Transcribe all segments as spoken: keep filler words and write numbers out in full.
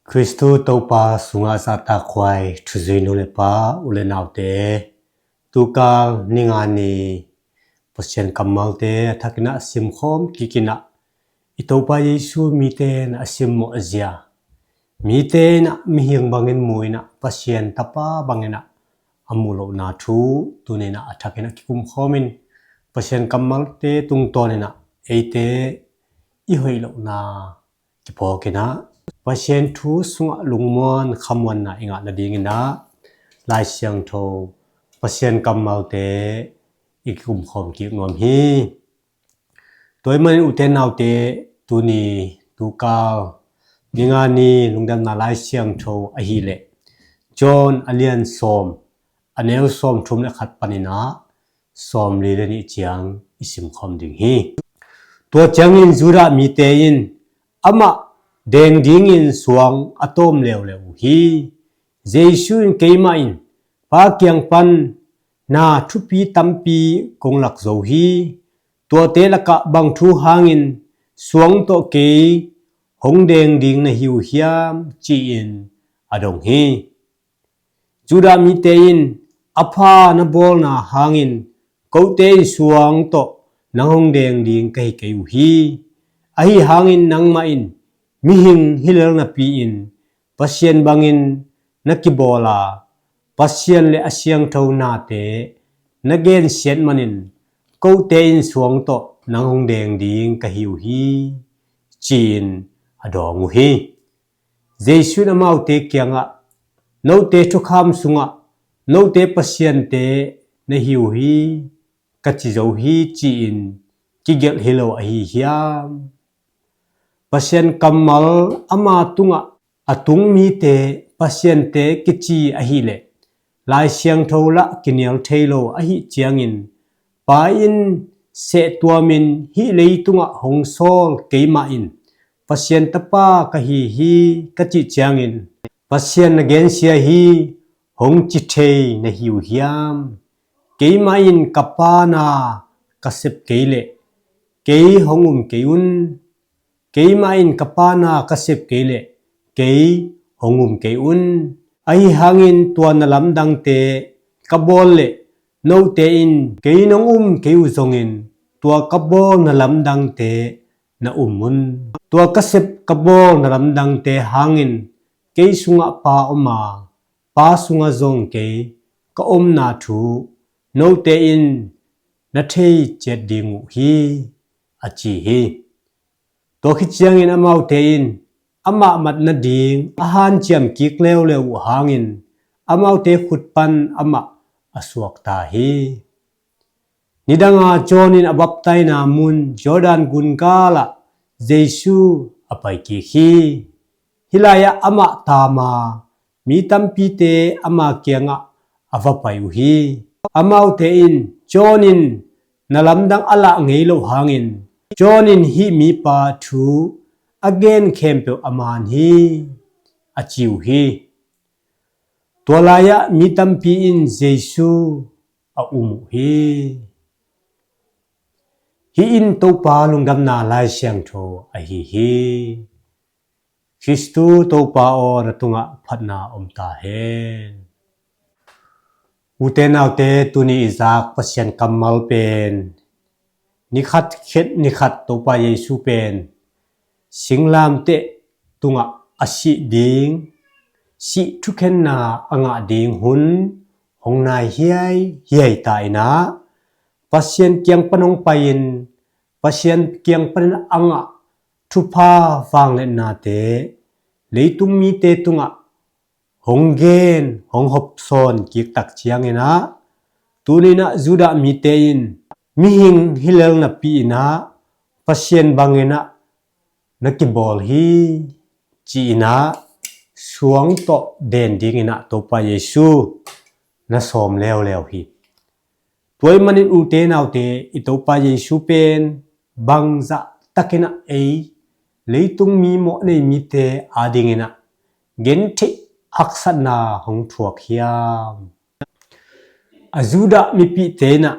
Khristu Topa sungah zahtakhuai thuzui nu le pa, u le naute, tukal ninga ni Pasian kammalte a thakin ah simkhawm kikin ah, i Topa Jesu mite in a simmawh zia, mite in ah mihing bangin mu in ah Pasian Tapa bangin ah a muh lohna thu tunin ah a thakin ah kikumkhawmin, Pasian kammalte tungtawnin ah eite i hoih lohna kiphawkin ah, Pasian thu sungah lungmuan khamuanna i ngah nadingin ah Lai Siangtho, Pasian kammalte i kikumkhawm kik nuam hi. Tua ahih manin ute naute, tuni tukal ninga ni lungdamna Lai Siangtho ahih leh John a lian sawm, a neu sawmthum le khat panin ah sawmli le nih ciang i simkhawm ding hi. Tua ciangin Judah mite in amah deng dingin suang a tawm leuleu uh hi. Jesu in, "Keimah in Pa kiang pan na thupi tampi kong lak zo hi. Tuate lakah bang thu hangin suang tawh kei hong deng ding na hi uh hiam?" ci-in a dong hi. Judah mite in, "A pha na bawlna hangin kote in suang tawh nang hong deng ding ka hi kei uh hi. Ahi hangin nangmah in mihing hi lel napi-in Pasian bangin na kibawl a, Pasian le a siangtho nate na gensiat manin kote in suang tawh nang hong deng ding ka hi uh hi," ci-in a dawng uh hi. Jesu in amaute kiangah, "Note thukham sungah note pasiante na hi uh hi ka ci zo hi ci-in kigelh hi lo ahi hiam? Pasian kammal ama tungah a tung mite pasiante kici ahih leh Lai Siangtho lah kinial thei lo ahih ciangin, Pa in sehtuamin hih leitungah hong sawl keimah in Pasian Tapa ka hi hi ka cih ciangin, Pasian na gensia hi hong ci thei na hi uh hiam? Keimah in ka Pa na ka sep kei leh kei hong um kei un. Keimah in ka Pa na ka sep kei leh kei hong um kei un. Ahi hangin tua na lamdangte ka bawl leh note in kei nong um kei uh zongin tua ka bawl na lamdangte na um un. Tua ka sep ka bawl na lamdangte hangin kei sungah Pa om a, Pa sungah zong kei ka omna thu note in na thei ciat ding uh hi," a ci hi. Tua khit ciangin amaute in amah mat nading a hanciam kik leuleu uh hangin amaute khut pan amah a suakta hi. Nidanga John in a baptaina mun Jordan gun galah Jesu a pai kik hi. Hih lai-ah amah tama mi tampite ama kiangah a va pai uh hi. Amaute in, "John in na lamdang a lah ngei loh hangin John in hih mipa thu a gen khempeuh a man hi," a ci uh hi. Tua lai-ah mi tampi in Jesu a um uh hi. Hih in Topa lungdamna Lai Siangtho ahi hi. Khristu Topa aw, na tungah phatna om ta hen. Ute naute, tuni i zak Pasian kammal pen nikhat khet nikhat Topa Jesu pen singlamteh tungah a sih ding, sih thukhenna a ngah ding hun hong nai hiaihiai ta in ah, Pasian kiang pan hong pai-in Pasian kiang panin a ngah thupha vangliatnate leitung mite tungah hong gen, hong hopsawn kik tak ciangin ah, tuni-in ah Judah mite in mihing hi lel napi-in ah Pasian bangin ah na kibawl hi ci-in ah suang tawh den dingin ah Topa Jesu na sawm leuleu hi. Tua ahih manin ute naute, i Topa Jesu pen bangzah takin ah ei leitung mi mawhnei mite adingin ah gentheih haksatna hong thuak hiam? A Judah mipihte in ah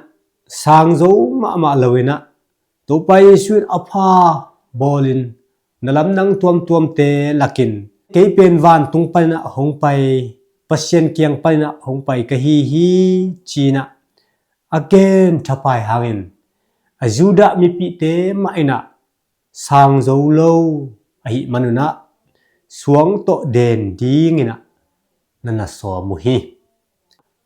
sang zo mahmah lo-in ah Topa Jesu in a pha bawlin na lamdang tuamtuamte lakin Kei pen vantung panin ah hong pai, Pasian kiang panin ah hong pai ka hi hi, ci-in ah a gen thapai hangin a Judah mipihte mah in ah sang zo lo ahih manun ah suang tawh den dingin ah na na sawm uh hi.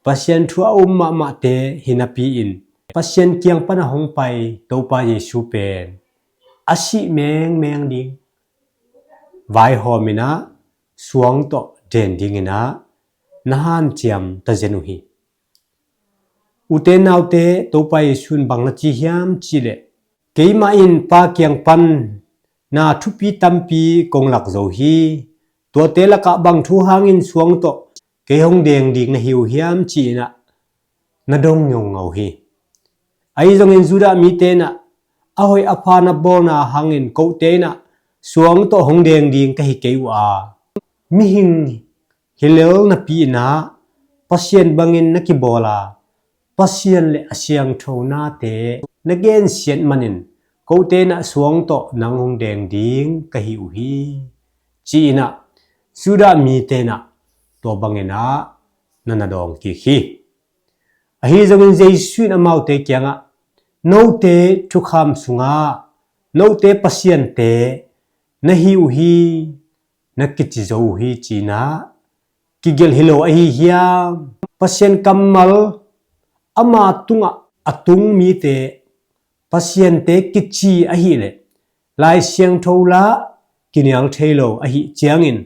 Pasian thu a um mahmahte hi napi-in Pasian kiang pan a hong pai Topa Jesu pen a sih mengmeng ding vaihawm in ah suang tawh den dingin ah na hanciam tazen uh hi. Ute naute, Topa Jesu in bang na ci hiam cihleh, keimah in Pa kiang pan na thupi tampi kong lak zo hi. Tuate lakah bang thu hangin suang tawh kei hong deng ding na hi uh hiam, ci-in ah na dong ngeungau hi. Ahi zongin Judah mite in ah a hoih a pha na bawlna hangin kote in ah suang tawh hong deng ding ka hi kei uh a, mihing hi lel napi-in ah Pasian bangin na kibawl a, Pasian le a siangtho nate na gensiat manin kote in ah suang tawh nang hong deng ding ka hi uh hi, ci-in ah Judah mite in ah tua bangin ah na na dawng kik hi. Ahi zongin Jesu in amaute kiangah, note thukham sungah note pasiante na hi uh hi, na kici zo uh hi, ci-in ah kigelh hi lo ahi hiam? Pasian kammal ama tungah a tung mite pasiante kici ahileh Lai Siangtho lah kinial thei lo ahih ciangin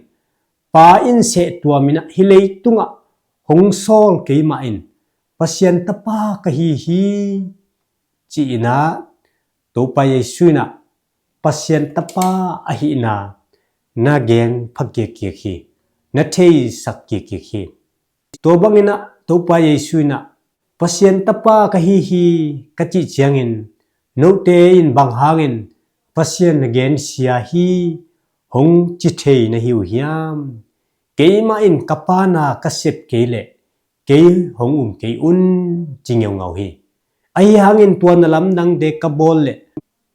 Pa in sehtuam in ah hih leitungah hong sawl keimah in Pasian tapa ka hi hi, ci-in ah Topa Jesu in ah Pasian tapa ahihna na gen pha kikkik hi, na theisak kikkik hi. Tua bangin ah Topa Jesu in ah Pasian tapa ka hi hi ka cih ciangin note in bang hangin Pasian na gensia hi hong ci thei na hi uh hiam? Keimah in ka Pa na ka sep kei leh kei hong um kei un, ci ngeungau hi. Ahi hangin tua na lamdangte ka bawl leh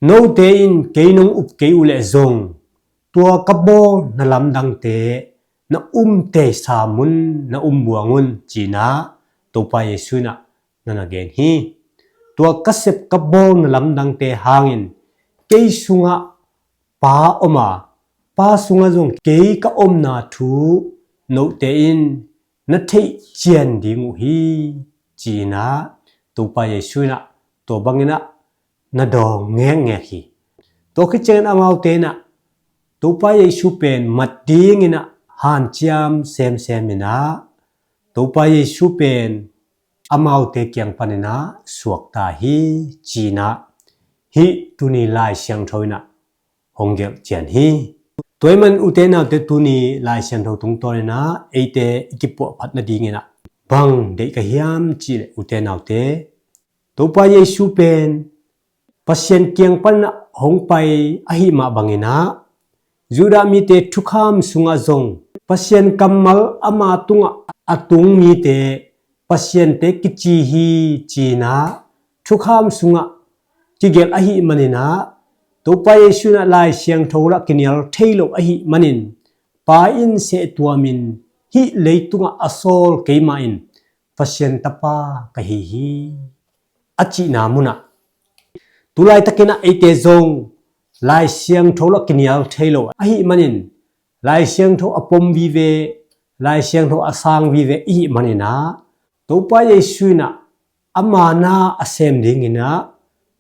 note in kei nong up kei uh leh zong tua ka bawl na lamdangte na um teisa mun, na um buang un, ci-in ah Topa Jesu in ah na na gen hi. Tua ka sep ka bawl na lamdangte hangin kei sungah Pa om a, Pa sungah zong kei ka omna thu note in na theih cian ding uh hi, ci-in ah Topa Jesu in ah tua bangin ah na dawng ngekngek hi. Tua khit ciangin amaute in ah Topa Jesu pen mat dingin ah hanciam semsem in ah Topa Jesu pen amaute kiang panin ah suakta hi, ci-in ah hih tuni Lai Siangtho in ah hong gelh cian hi. Tua ahih man ute naute, tuni Lai Siangtho tungtawn in ah eite i kipuahphat nadingin ah bang deih ka hiam cihleh ute naute, Topa Jesu pen Pasian kiang pan ah hong pai ahih mah bangin ah Judah mite thukham sungah zong Pasian kammal ama tungah a tung mite pasiante kici hi, ci-in ah thukham sungah kigelh ahih manin ah Topa Jesu in ah Lai Siangtho lah kinial thei lo ahih manin Pa in sehtuam in hih leitungah a sawl keimah in Pasian tapa ka hi hi a cihna munah tulaitakin ah eite zong Lai Siangtho lah kinial thei lo ahih manin Lai Siangtho a pom vive, Lai Siangtho a sang vive ihih manin ah Topa Jesu in ah ama na a sem dingin ah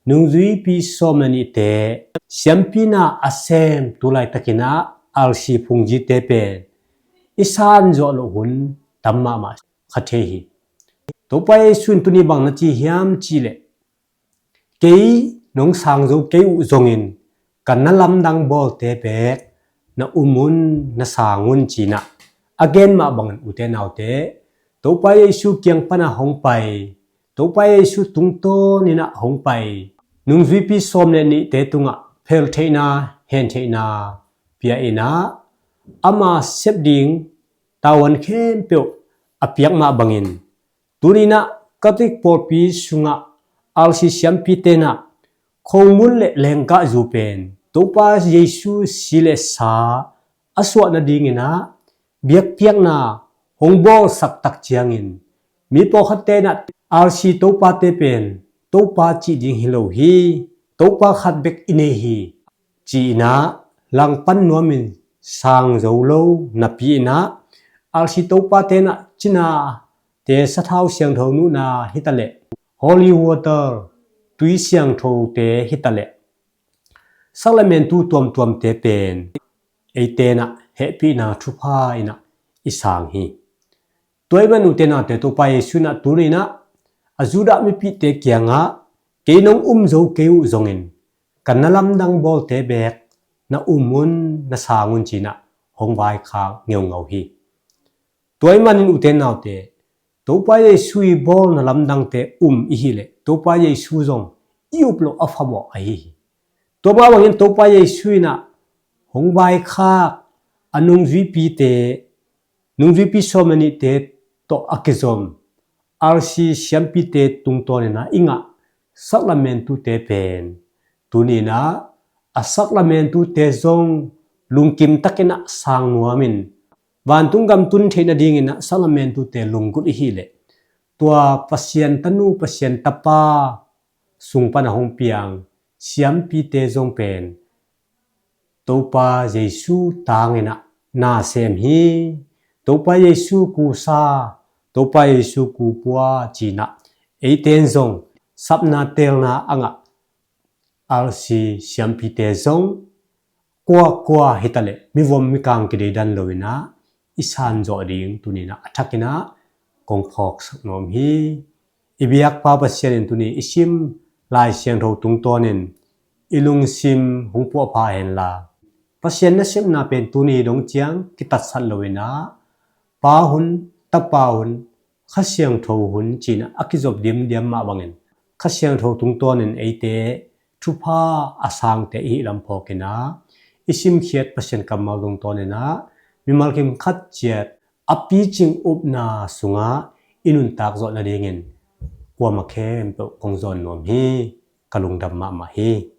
nungzuipi sawm le nihte siampi na a sem tulaitakin ah R C phungzite pen i san zuah loh hun tam mahmah kha thei hi. Topa Jesu in tuni bang na ci hiam cihleh, kei nong sang zo kei uh zongin ka na lamdang bawlte bek na um un, na sang un, ci-in ah a gen mah bangin ute naute, Topa Jesu kiang pan ah hong pai, Topa Jesu tungtawn in ah hong pai nungzuipi sawm le nihte tungah pheltheihna, hentheihna pia in ah ama sep ding tavuan khempeuh a piak mah bangin tuni in ah Catholic pawlpi sungah R C siampite in ah khomun le lengkah zu pen Topa Jesu si le sa a suah nadingin ah biakpiakna hong bawlsak tak ciangin mi pawlkhatte in ah R C Topate pen Topa cih ding hi lo hi, Topa khat bek i nei hi, ci-in ah langpan nuamin sang zo lo napi-in ah R C Topate in ah cinate sathau siangtho nuhna hitaleh, holy water, tui siangthote hitaleh, sakramentu tuamtuamte pen eite in ah hehpihna thupha in ah i sang hi. Tua ahih manin ute naute, Topa Jesu in ah tuni in ah a Judah mipite kiangah, "Kei nong um zo kei uh zongin ka na lamdang bawlte beek na um un, na sang un," ci-in ah hong vaikhak ngeungau hi. Tua ahih manin ute naute, Topa Jesu i bawlna lamdangte um i hih leh Topa Jesu zong i up loh a phamawh ahi hi. Tua mah bangin Topa Jesu in ah hong vaikhak a nungzuipite, nungzuipi sawm le nihte tawh a kizom R C siampite tungtawnin ah i ngah sakramentute pen tuni in ah a sakramentute zong lungkim takin ah sang nuamin vantung gam tun theih nadingin ah sakramentute lunggulh i hih leh, tua Pasian tanu, Pasian tapa sung pan a hong piang siampite zong pen Topa Jesu tangin ah na sem hi. Topa Jesu kusa, Topa Jesu kupua ci-in ah eite in zong sapna teelna a ngah R C siampite zong kuakua hitaleh mivom mikang kideidan loin ah i sanzawh ding tuni in ah a thakin ah kong phawksak nuam hi. I biakpa Pasian in tuni i sim Lai Siangtho tungtawnin i lungsim hong puahpha henla, Pasian nasepna pen tuni dong ciang kitatsat loin ah Pa hun, Tapa hun, Kha Siangtho hun ci-in ah a kizop diamdiam mah bangin Kha Siangtho tungtawnin eite thupha a sangte i hih lam phawkin ah i simkhiat Pasian kammal tungtawnin ah mimal kim khat ciat a picing upna sungah i nuntak zawh nadingin kuamah khempeuh kong zawn nuam hi. Ka lungdam mahmah hi.